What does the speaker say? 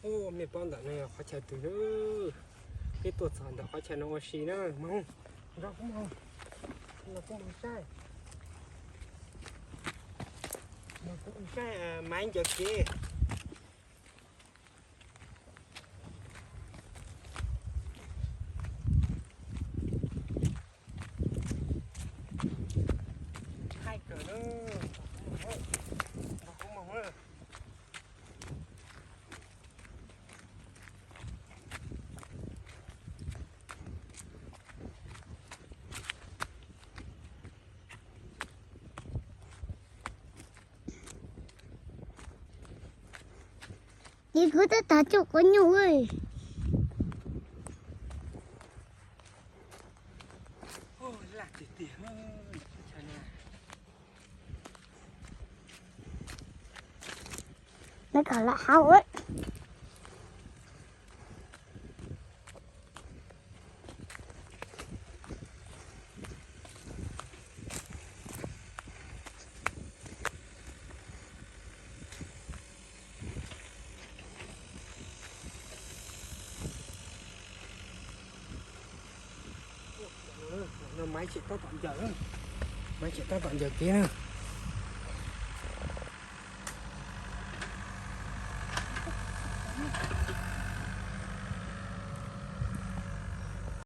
Mej paub ntawm no yog qhov chaw twg na. Peb tuaj txog ntawm qhov chaw no ua si na. Moog, nrog kuv moog, nrog kuv moog saib, nrog kuv moog saib Maiv ncaws kev. Haib kawg na, nrog kuv moog na. Ces kuv tab tom coj quav nyuj. Laj tiag tiag. Nws kom lawm hauv. No Maiv tseem tab tom ncaws, Maiv tseem tab tom ncaws kev na.